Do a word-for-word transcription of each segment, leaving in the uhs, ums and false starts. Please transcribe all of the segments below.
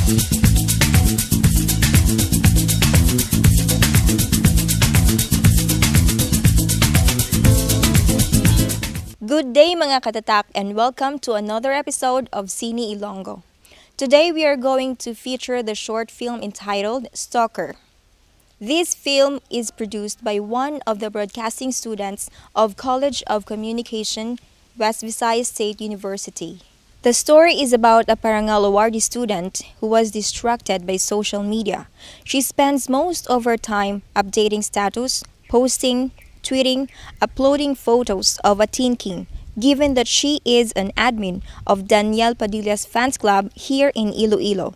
Good day, mga katatak, and welcome to another episode of Cine Ilonggo. Today, we are going to feature the short film entitled Stalker. This film is produced by one of the broadcasting students of College of Communication, West Visayas State University. The story is about a Parangal Awardee student who was distracted by social media. She spends most of her time updating status, posting, tweeting, uploading photos of a teen king, given that she is an admin of Daniel Padilla's fans club here in Iloilo.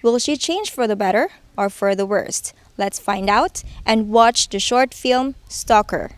Will she change for the better or for the worst? Let's find out and watch the short film Stalker.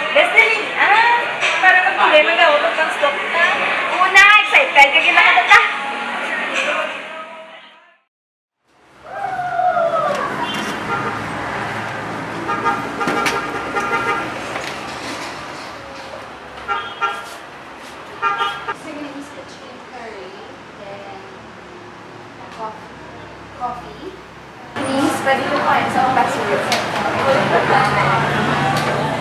Best, dali, ah! Para magtuloy, mag-auto pang stop na. Una, excited ka, ginakatata. Singing sa chicken curry, then coffee. Coffee. Please, pwede po kayo sa passport. Thank you. Thank you. Thank you.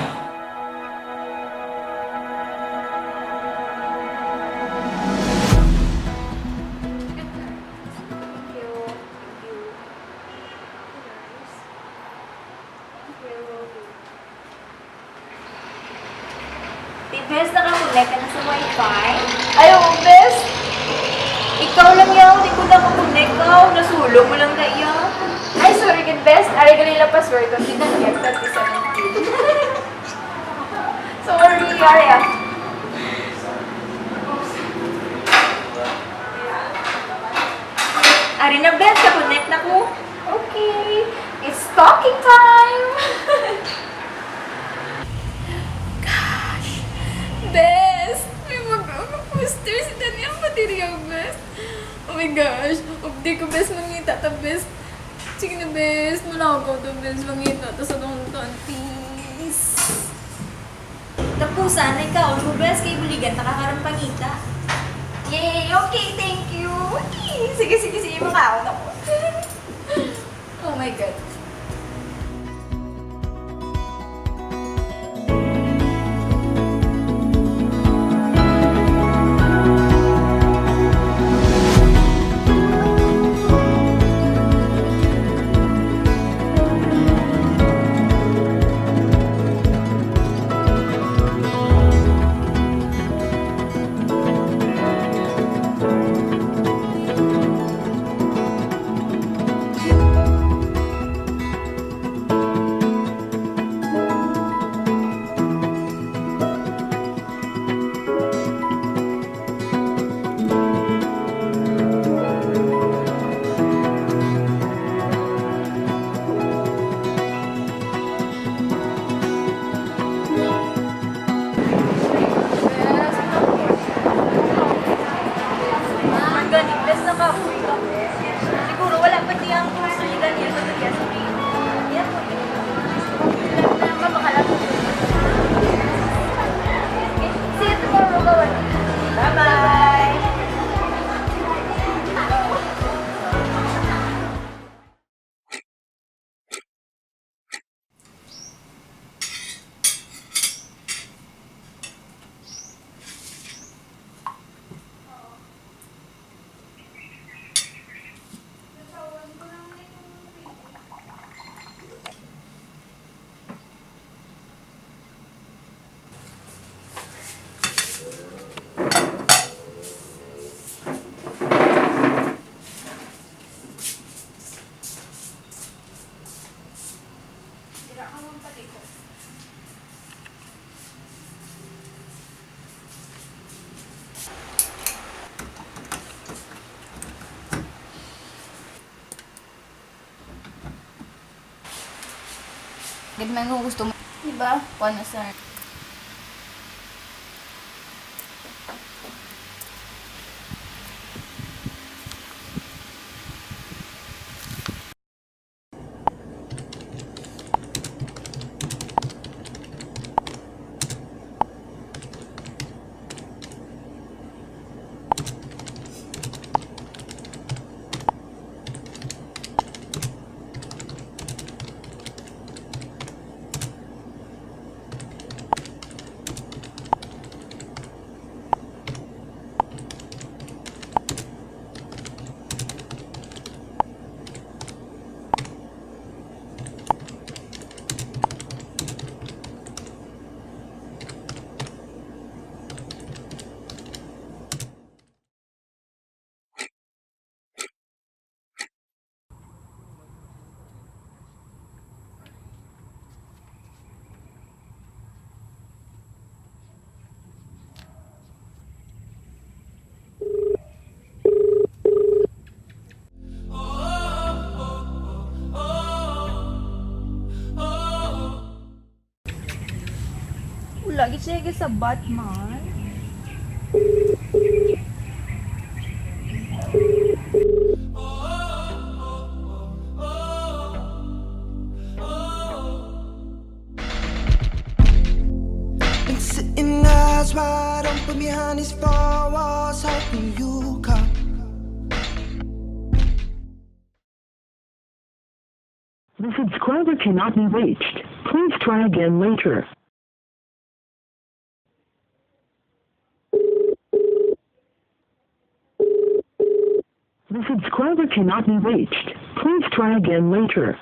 Di, bes, nakakonect ka na sa wifi? Ay, oo, bes. Ikaw lang yaw, di ko na makonect, aw. Nasulong mo lang na iya. Ay, sorry gid, bes. Ari gali lang password ko. Di na connect sa isa ng pin. Sorry, ari, ah. Ari na, bes. Ka-connect na ko. Okay, it's talking time! Gosh! Bes! May mag-, mag-poster si Daniel Padilla, bes! Oh my gosh! Update ko, bes, mangita ta, bes! Sige na, bes! Malakaw ta, bes! Mangita ta sa downtown, please! Tapusan na ikaw, Rubens, kay buligan ta ka karon pangita. Yay! Okay, thank you. Sige, sige, sige, makaon ako. Oh my God. Gid man kung gusto mo. Di ba? Kuha na sa Wala gid siya gasabat man. Been sitting eyes wide open behind these four walls, hoping you come. The subscriber cannot be reached. Please try again later. The subscriber cannot be reached. Please try again later.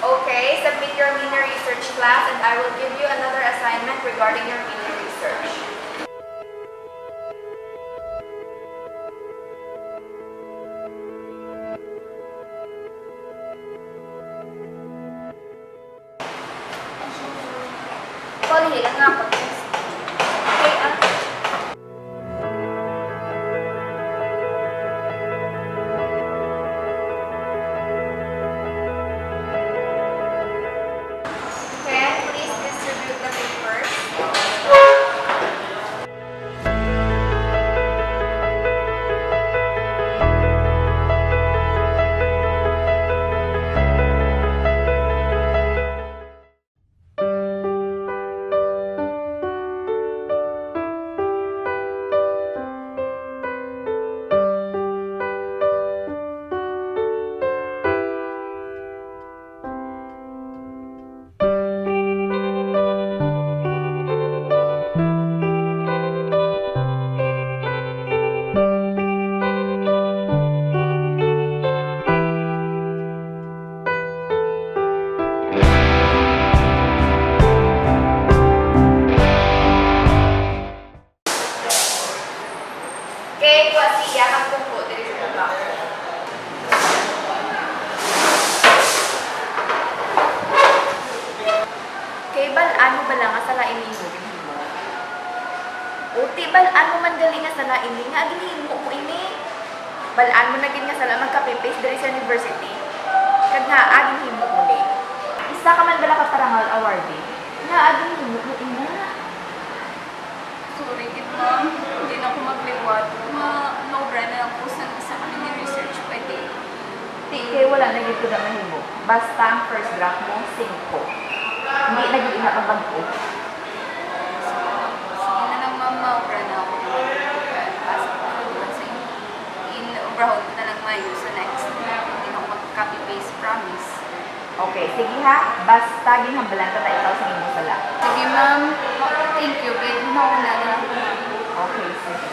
Okay, submit your mini research class and I will give you another assignment regarding your mini research. Paulihi lang nga ako. Okay, ah. Can please distribute the papers? Kay kuha siya kag tungko diri sa baba. Kay bal-an mo bala nga sala ini mo ginhimo? Uti, bal-an mo man gali nga sala ini nga ginhimo mo ini. Bal-an mo na gid nga sala mag-copy-paste diri sa university. Kag ngaa ginhimo mo ni? Isa ka man bala ka parangal awardee? Ngaa ginhimo mo ina? Sorry gid, ma'am. Hindi na ako magliwat. Ma, maobra na ako sa isa ka mini research pwede. Ti, kay wala na gyud ko na mahimo. Basta ang first draft mo, singko. Hindi na gyud ina pabag-o. Sige na lang, ma'am, maobra na ako. Asa ko na lang sa inyo? In, obrahon ko na lang maayo sa next. Hindi na ako mag-copy-paste, promise. Okay, sige ha. Basta ginhambalan ka ta ikaw sa imong sala. Sige, ma'am. Thank you, babe. Mauna na lang ako, ma'am. Okay, sige.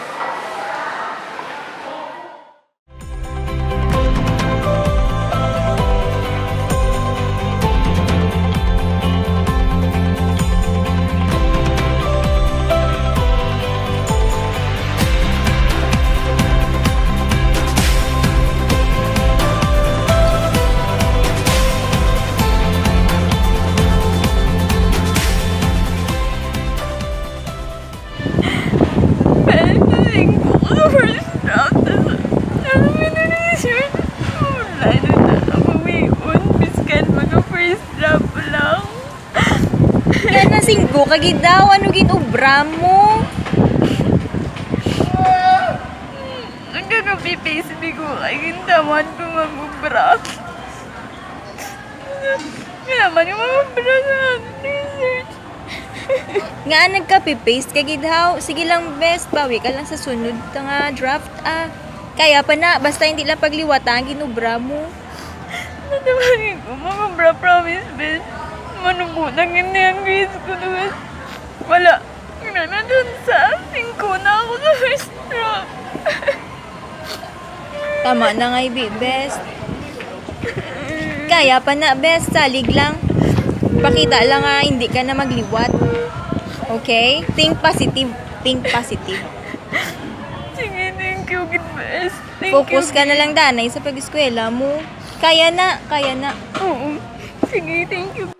Pero sa linggo ko sa first round, tas, tas may na-research. Wala na na ako, may un, biskan mga first round lang. Kaya nasingko ka gid daw, ano ginobra mo? Nagkakapi-face mi ko, kay gintamad ko mag-obra. Kaya man yung mag-obra sa research. Nga nagkapi-paste ka gid, haw? Sige lang, best, bawi ka lang sa sunod ta nga draft, ah. Kaya pa na, basta hindi lang pagliwata ang ginobra mo. Natabangi ko, mag-obra, promise, best. Manubo na gid ni ang grades ko, best. Wala. Wala na dun sa singko na ako sa first round. Tama na nga, Ibi, best. Kaya pa na, best. Salig lang. Pakita lang nga hindi ka na magliwat. Okay? Think positive. Think positive. Sige, thank you, gid, best. Thank Focus you, ka na gid. lang, danay, sa pag-eskwela mo. Kaya na, kaya na. Oo. Sige, thank you.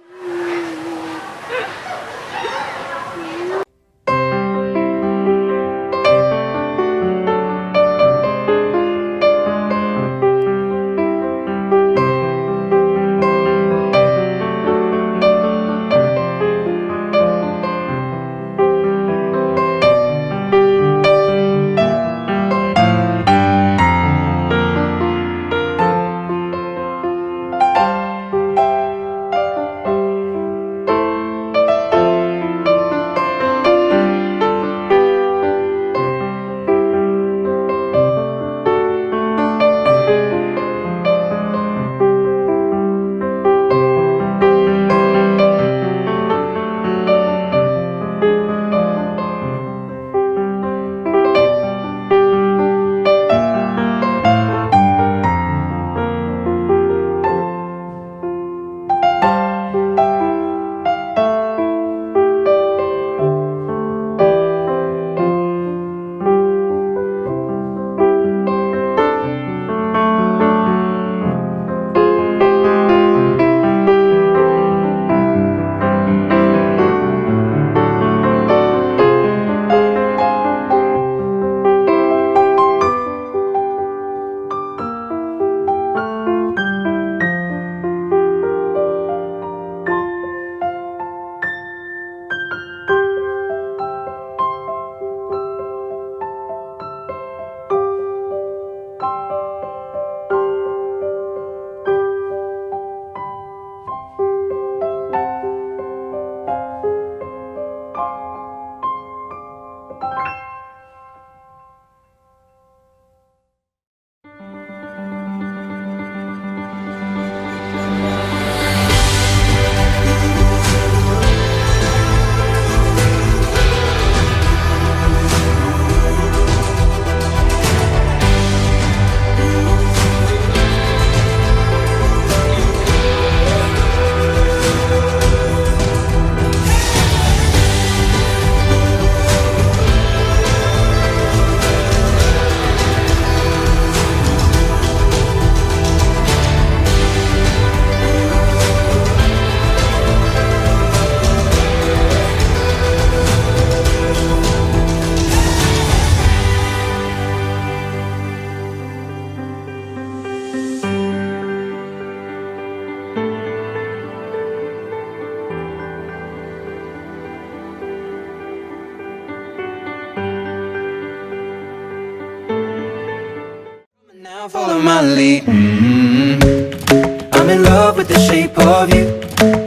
Follow my lead. Mm-hmm. I'm in love with the shape of you.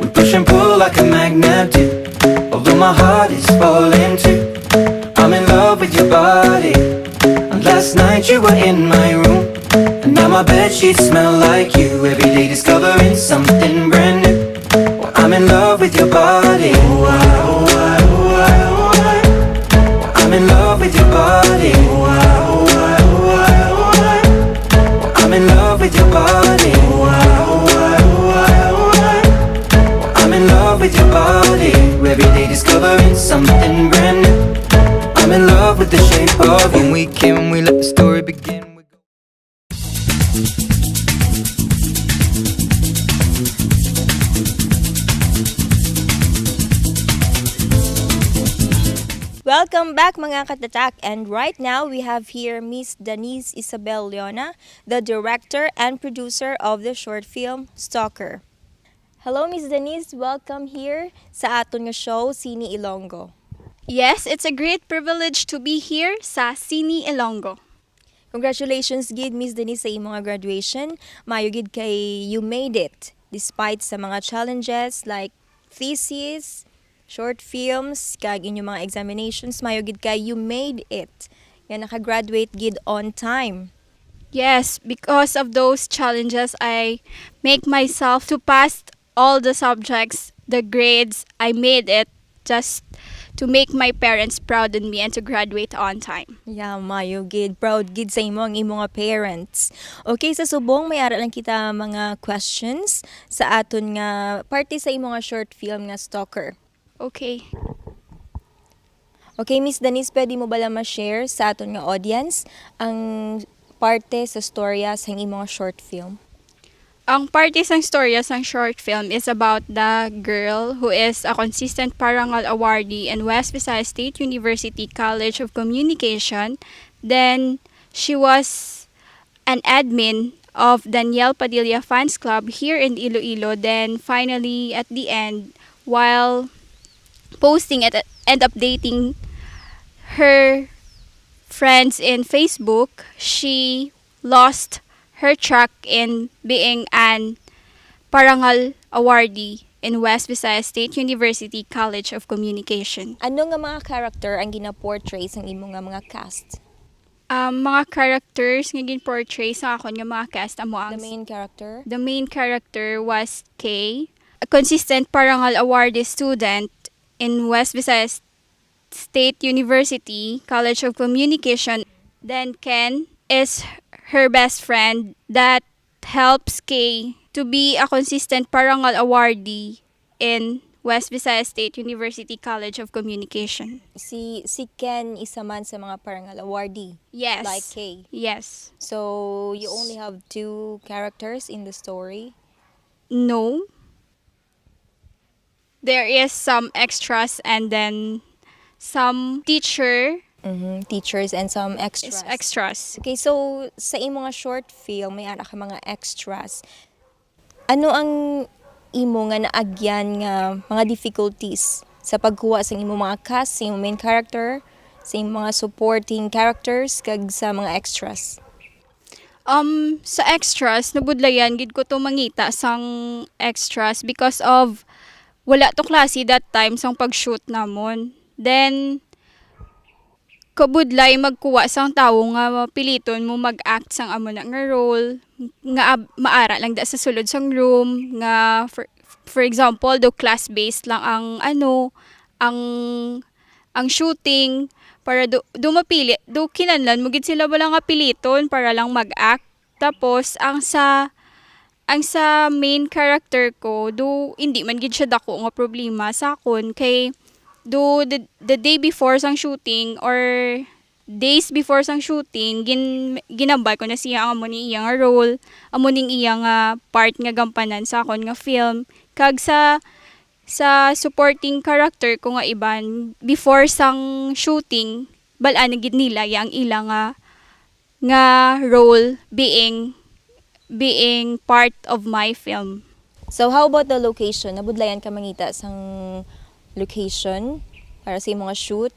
We push and pull like a magnet do. Although my heart is falling too. I'm in love with your body. And last night you were in my room. And now my bed sheets smell like you. Every day discovering something brand new. Well, I'm in love with your body. Oh, I, oh, I, oh, I, oh, I. I'm in love with your body. Oh, I, oh, I, oh, I, oh, I. I'm in love with your body. Oh, I, oh, I, oh, I, oh, I. I'm in love with your body. Every day discovering something brand new. I'm in love with the shape of you. When we came, we let the story begin. We go Welcome back, mga katatak! And right now, we have here Miss Denise Isabel Leona, the director and producer of the short film Stalker. Hello, Miss Denise. Welcome here sa aton nga show, Cine Ilonggo. Yes, it's a great privilege to be here sa Cine Ilonggo. Congratulations gid, Miss Denise, sa imo nga graduation. Maayo gid kay you made it despite sa mga challenges like thesis, short films, kag inyong mga examinations. Maayo gid kay you made it nga naka-graduate gid on time. Yes, because of those challenges, I make myself to pass all the subjects, the grades. I made it just to make my parents proud on me and to graduate on time. Yeah, maayo gid. Proud gid sa imo ang imo nga parents. Okay, sa subong, may ara lang kita mga questions sa aton nga parte sa imo nga short film nga Stalker. Okay. Okay, Miss Denise, pwede mo bala ma-share sa aton nga audience ang parte sa storya sang imo nga short film? Ang parte sang storya sang short film is about the girl who is a consistent Parangal awardee in West Visayas State University College of Communication. Then, she was an admin of Daniel Padilla Fans Club here in Iloilo. Then, finally, at the end, while posting it and updating her friends in Facebook, she lost her track in being an Parangal awardee in West Visayas State University College of Communication. Ano nga mga character ang gina-portray sang imo nga mga cast? Um, mga characters nga gin-portray sa akon nga mga cast amo ang The main character? The main character was Kay, a consistent Parangal awardee student in West Visayas State University College of Communication. Then Ken is her best friend that helps Kay to be a consistent Parangal awardee in West Visayas State University College of Communication. Si si Ken isa man sa mga Parangal awardee. Yes. Like Kay. Yes. So you only have two characters in the story? No. There is some extras and then some teacher. Mm-hmm. Teachers and some extras. Extras. Okay, so sa imo nga short film, may ara ka mga extras. Ano ang imo nga naagyan nga mga difficulties sa pagkuha sa imo mga cast, sa imo main character, sa imo mga supporting characters, kag sa mga extras? Um, sa extras, nabudlayan gid ko to mangita sang extras because of wala to klase that time sang pag-shoot namon. Then, kabudlay magkuha sang tawo nga piliton mo mag-act sang amo na nga role, nga ab- maara lang da sa sulod sang room, nga for, for example, do class-based lang ang ano, ang ang shooting, para do, do mapili, do kinahanglan mo gid sila bala nga piliton para lang mag-act. Tapos ang sa ang sa main character ko, do hindi man gid siya dako nga problema sa akon kay do the, the day before sang shooting or days before sang shooting, gin, ginambal ko na siya ang amo ni iya nga role, amo ning iya nga part nga gampanan sa akon nga film. Kag sa sa supporting character ko nga iban, before sang shooting, bal-an na gid nila ya ang ila nga, nga role being, being part of my film. So, how about the location? Nabudlayan ka mangita sang location para sa imo nga shoot?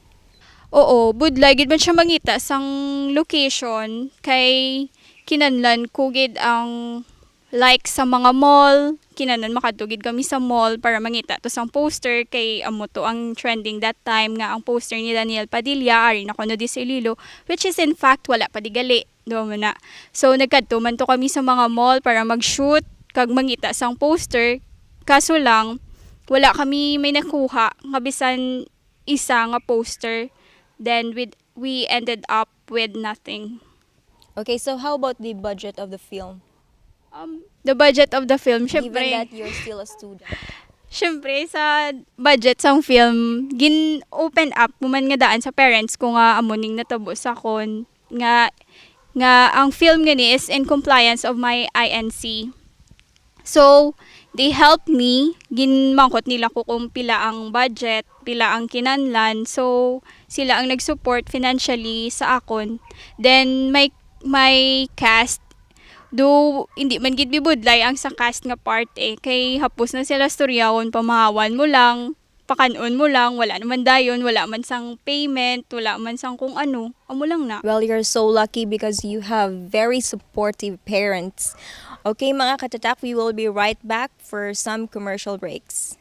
Oo, budlay gid man siya mangita sang location kay Kinahanglan ko gid ang, like, sa mga mall, kinahanglan makadto gid kami sa mall para mangita to sang poster, kay amo to ang trending that time, nga ang poster ni Daniel Padilla, ari na kuno di sa Iloilo, which is in fact wala pa di gali, duha man na. So nagkadto man to kami sa mga mall para mag-shoot kag mangita sang poster, kaso lang wala kami may nakuha nga bisan isa nga poster. Then we, we ended up with nothing. Okay, so how about the budget of the film? Um, the budget of the film, Given syempre, that you're still a student. Syempre, sa budget sang film, gin-open up ko man nga daan sa parents ko nga amo ning natabo sa akon, nga, nga ang film gani is in compliance of my I N C. So, they helped me. Ginmangkot nila ko kung pila ang budget, pila ang kinahanglan. So, sila ang nag-support financially sa akon. Then, may, may cast. Do, hindi man gid bibudlay ang sa cast nga part eh. Kay hapos na sila storyahon, pamahawan mo lang, pakan-on mo lang, wala naman dayon, wala man sang payment, wala man sang kung ano. Amo lang na. Well, you're so lucky because you have very supportive parents. Okay, mga katatak, we will be right back for some commercial breaks.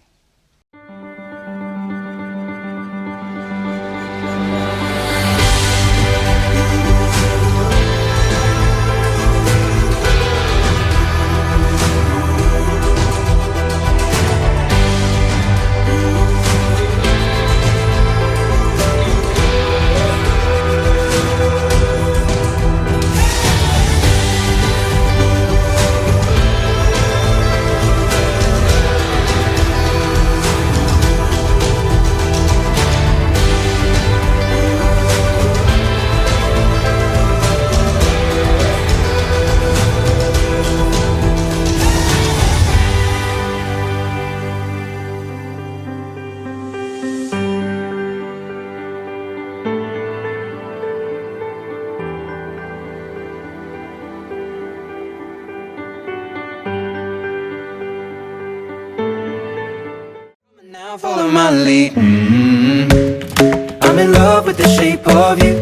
Now follow my lead. Mm-hmm. I'm in love with the shape of you.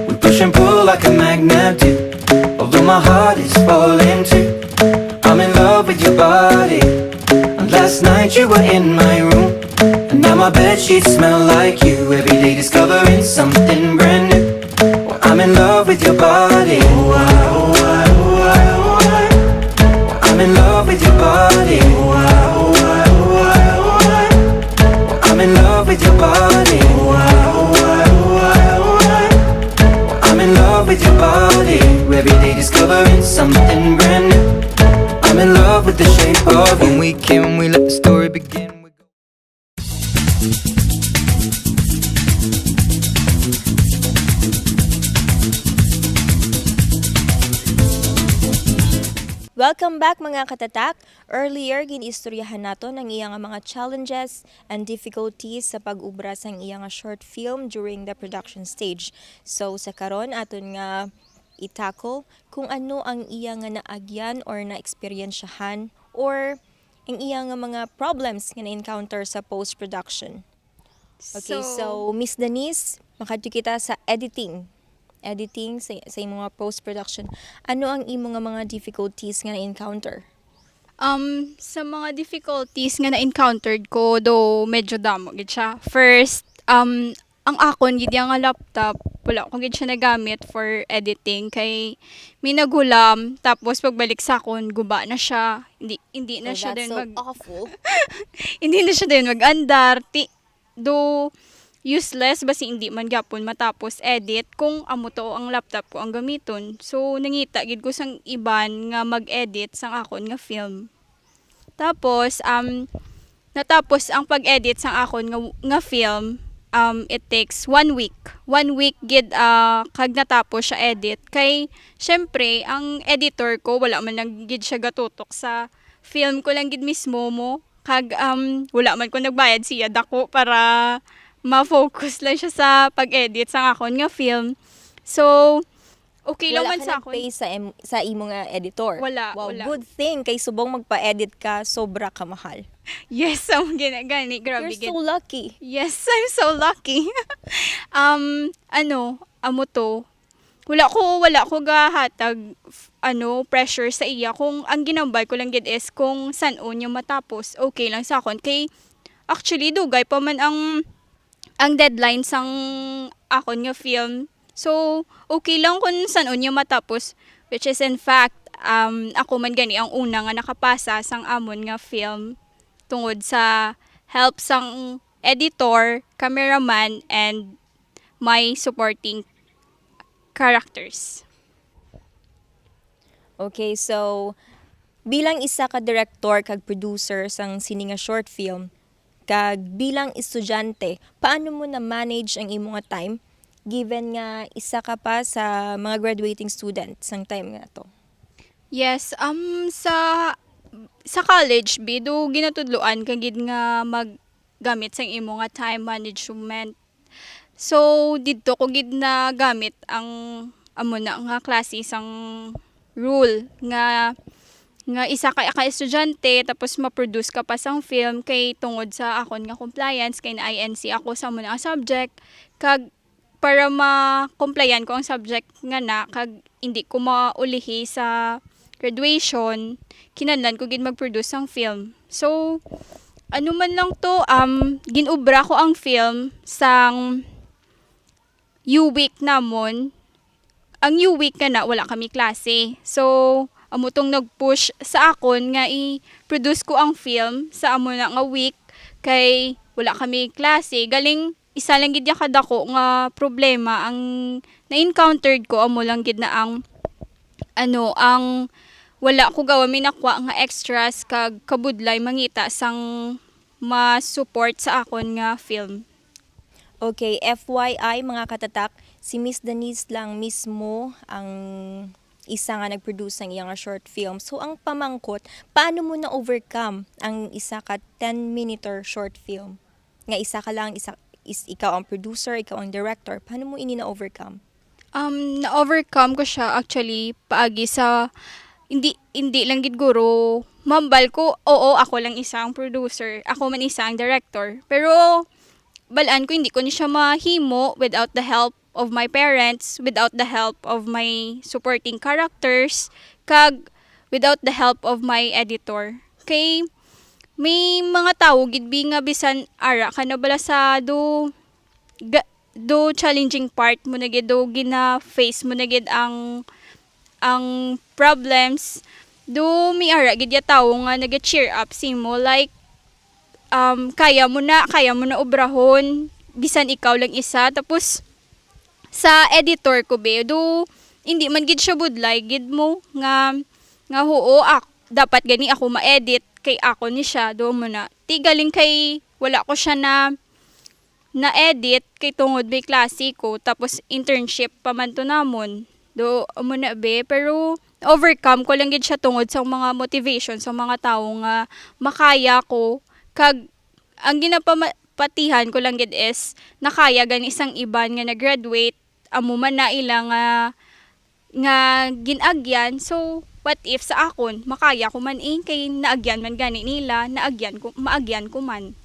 We push and pull like a magnet do. Although my heart is falling too, I'm in love with your body. And last night you were in my room, and now my bed sheets smell like you. Every day discovering something brand new. Well, I'm in love with your body. Oh, I, oh, I, oh, I, oh, I. Well, I'm in love with your body. Oh, I, oh, I, oh, I, oh, I. Well, I'm in love with your body. Oh, I, oh, I, oh, I, oh, I. Well, I'm in love with your body. Every day discovering something brand new. I'm in love with the shape of you. When we came, we let the story begin. We go Welcome back, mga katatak. Earlier, gin-istoryahan naton ang iya nga mga challenges and difficulties sa pag-ubra sang iya nga short film during the production stage. So, sa karon, aton nga i-tackle kung ano ang iya nga naagyan or naeksperyensyahan or ang iya nga mga problems nga na-encounter sa post-production. Okay, so, So, Miss Denise, makadto kita sa editing. Editing sa, sa imong mga post-production. Ano ang imo nga mga difficulties nga na-encounter? Um, sa mga difficulties nga na-encountered ko, though medyo damo gid siya. First, um, ang akon gid yang nga laptop, wala ko gid siya nagamit for editing kay may naghulam, tapos pagbalik sa akon, guba na siya. Hindi, hindi na Oh, siya that's din so mag- awful. Hindi na siya din mag-andar. Ti-, do useless, basi hindi man gyapon matapos edit kung amo to ang laptop ko ang gamiton. So, nangita gid ko sang iban nga mag-edit sang akon nga film. Tapos, um, natapos ang pag-edit sang akon nga, nga film, um, it takes one week. One week gid, ah, kag natapos siya edit. Kay, syempre, ang editor ko, wala man lang gid siya gatutok sa film ko lang gid mismo mo. Kag, um, wala man ko nagbayad siya dako para ma-focus lang siya sa pag-edit sang akon nga film. So, okay lang Wala man ka sa akon. nag-pay sa em-, sa imo nga editor? Wala, Wow, wala. good thing kay subong magpa-edit ka, sobra ka mahal. Yes, ang ginagani. Grabe You're gid. so lucky. Yes, I'm so lucky. Um, ano, amo to, Wala ko, wala ko gahatag, f-, ano, pressure sa iya. Kung ang ginambal ko lang gid is kung san-o niya matapos, okay lang sa akon. Kay, actually, dugay pa man ang, ang deadline sang akon nga film. So, okay lang kung san-o niya matapos, which is in fact, um, ako man gani ang una nga nakapasa sang amon nga film tungod sa help sang editor, cameraman, and my supporting characters. Okay, so bilang isa ka director kag producer sang sini nga short film, kag bilang estudyante, paano mo na-manage ang imo nga time given nga isa ka pa sa mga graduating student sang time nga to? Yes, um, sa sa college, bi, do ginatudloan ka gid nga maggamit sang imo nga time management. So, didto ko gid nagamit ang amo na nga klase sang rule nga, nga isa ka, ka estudyante tapos ma-produce ka pa sang film kay tungod sa akon nga compliance kay na-I N C ako sa amo na nga subject, kag para ma-complyan ko ang subject nga na kag hindi ko maulihi sa graduation, kinahanglan ko gid mag-produce sang film. So, ano man lang to, um, gin-obra ko ang film sang U-Week namon. Ang U-Week nga na, wala kami klase. So, amo tong nag-push sa akon nga i-produce ko ang film sa amo na nga week kay wala kami klase. Galing isa lang gid ya kadako nga problema ang na-encountered ko, amo lang gid na ang, ano, ang wala ko gawa may nakuha nga extras kag kabudlay mangita sang ma-support sa akon nga film. Okay, F Y I, mga katatak, si Miss Denise lang mismo ang isa nga nag-produce sang iya nga short film. So, ang pamangkot, paano mo na-overcome ang isa ka ten-minuter short film? Nga isa ka lang, isa, is, ikaw ang producer, ikaw ang director. Paano mo ini na-overcome? Um, na-overcome ko siya actually paagi sa, hindi, hindi lang gid guro. Mambal ko, oo, ako lang isa ang producer. Ako man isa ang director. Pero, balaan ko, hindi ko ni siya mahimo without the help of my parents, without the help of my supporting characters, kag without the help of my editor. Kay, may mga tawo gid bi nga bisan ara ka na bala sa do ga-, do challenging part mo na gid, do gina-face mo na gid ang, ang problems, do may ara gid ya tawo nga naga-cheer up sa imo, like, um, kaya mo na, kaya mo na obrahon, bisan ikaw lang isa. Tapos, sa editor ko, be, do, hindi man gid siya budlay gid mo nga, nga, "Huo, ak-, dapat gani ako ma-edit, kay ako ni siya," do mo na. Ti galing kay wala ko siya na, na-edit, kay tungod may klase ko, tapos internship pa man to namon. Do, amo na, be, pero overcome ko lang gid siya tungod sa mga motivation sa mga tawo nga makaya ko. Kag ang ginapamatihan ko lang gid is nakaya gani sang iban nga nag-graduate, amo man na ila nga, nga gin-agyan. So, what if sa akon, makaya ko man, eh, kay naagyan man gani nila, naagyan ko, maagyan ko man.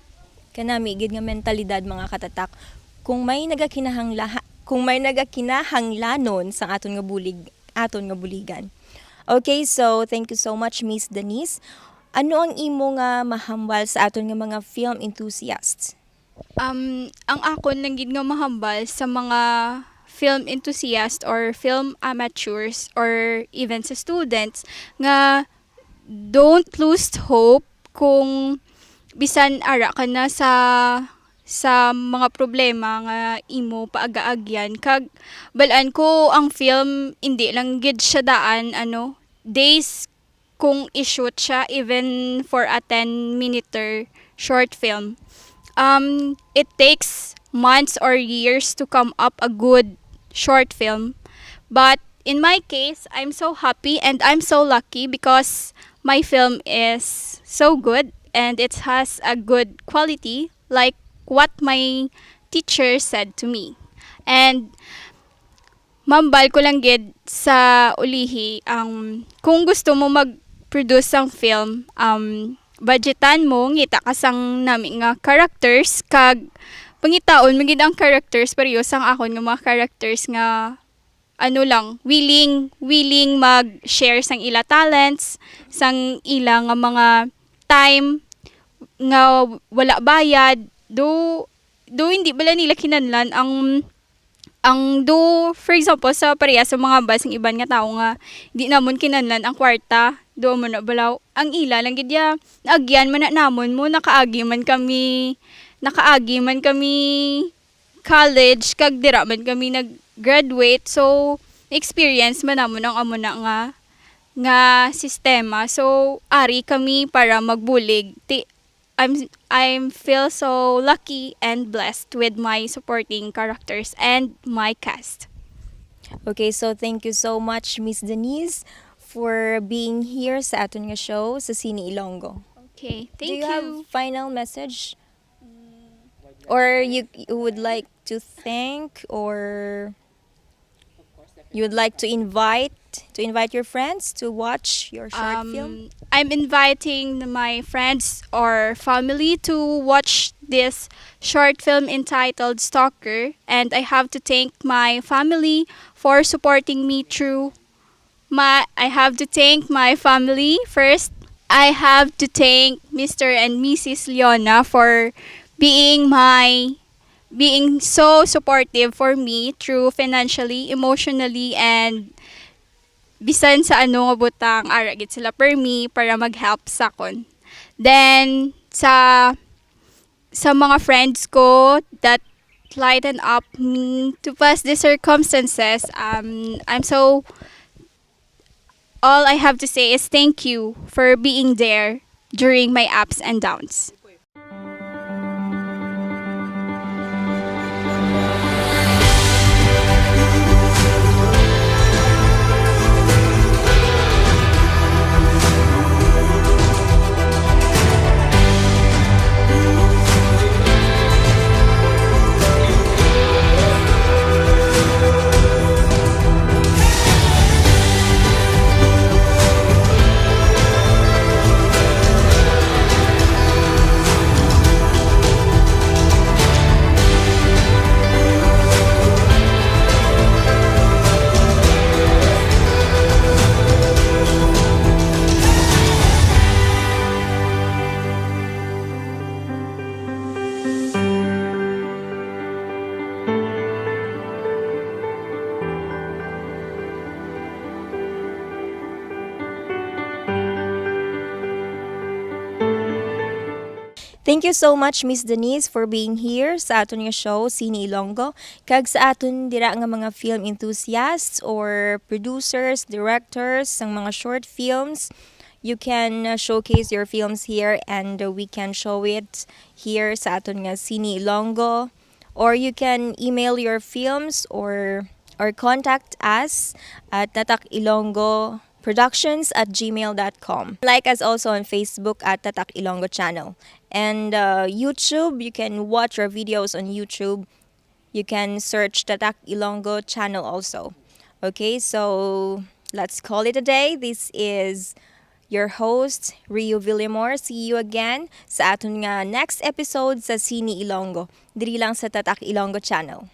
Kanami gid nga mentalidad, mga katatak. Kung may nagakinahangla-, kung may nagakinahanglanon sa aton nga bulig, aton nga buligan. Okay, so thank you so much, Miss Denise. Ano ang imo nga mahambal sa aton nga mga film enthusiasts? Um, ang akon lang gid nga mahambal sa mga film enthusiast or film amateurs or even sa students nga don't lose hope kung bisan ara ka na sa, sa mga problema nga imo paagaagyan. Kag balaan ko ang film, hindi lang gid siya daan, ano, days kung i-shoot siya, even for a ten-minuter short film. Um, it takes months or years to come up a good short film. But in my case, I'm so happy and I'm so lucky because my film is so good and it has a good quality, like what my teacher said to me. And mambal ko lang gid sa ulihi, ang kung gusto mo mag-produce sang film, um, budgetan mo, ngita ka sang nami nga characters, kag pangitaon mo gid ang characters, pareho sang akon nga mga characters nga ano lang, willing, willing mag-share sang ila talents, sang ila nga mga time nga wala bayad, do, do hindi bala nila kinahanglan ang, ang do, for example, sa pareha sa mga bus, ang iban nga tawo nga di namon kinahanglan ang kwarta, do mo na bala, ang ila lang gid ya, naagyan man na namon mo, nakaagi man kami, nakaagi man kami college, kag dira man kami nag-graduate. So, experience man namon ang amo na nga, nga sistema. So, ari kami para magbulig. Ti-, I'm, I'm feel so lucky and blessed with my supporting characters and my cast. Okay, so thank you so much, Miss Denise, for being here sa aton nga show sa Cine Ilonggo. Okay, Do thank you have you. Final message? Or you, you would like to thank or you would like to invite to invite your friends to watch your short film? Um, I'm inviting my friends or family to watch this short film entitled Stalker, and I have to thank my family for supporting me through my, I have to thank my family first. I have to thank Mister and Missus Leona for being my, being so supportive for me through financially, emotionally, and bisan sa ano nga butang, ara gid sila per me para mag-help sa akon. Then, sa, sa mga friends ko that lighten up me to pass the circumstances, um, I'm so, all I have to say is thank you for being there during my ups and downs. Thank you so much, Miss Denise, for being here sa aton nga show, Cine Ilonggo, kag sa aton dira nga mga film enthusiasts or producers, directors sang mga short films. You can uh, showcase your films here and uh, we can show it here sa aton nga Cine Ilonggo. Or you can email your films or or contact us at tatak ilonggo productions at gmail dot com. Like us also on Facebook at Tatak Ilonggo Channel. And uh, YouTube, you can watch our videos on YouTube. You can search Tatak Ilonggo Channel also. Okay, so let's call it a day. This is your host, Rio Villamor. See you again sa aton nga next episode sa Cine Ilonggo, diri lang sa Tatak Ilonggo Channel.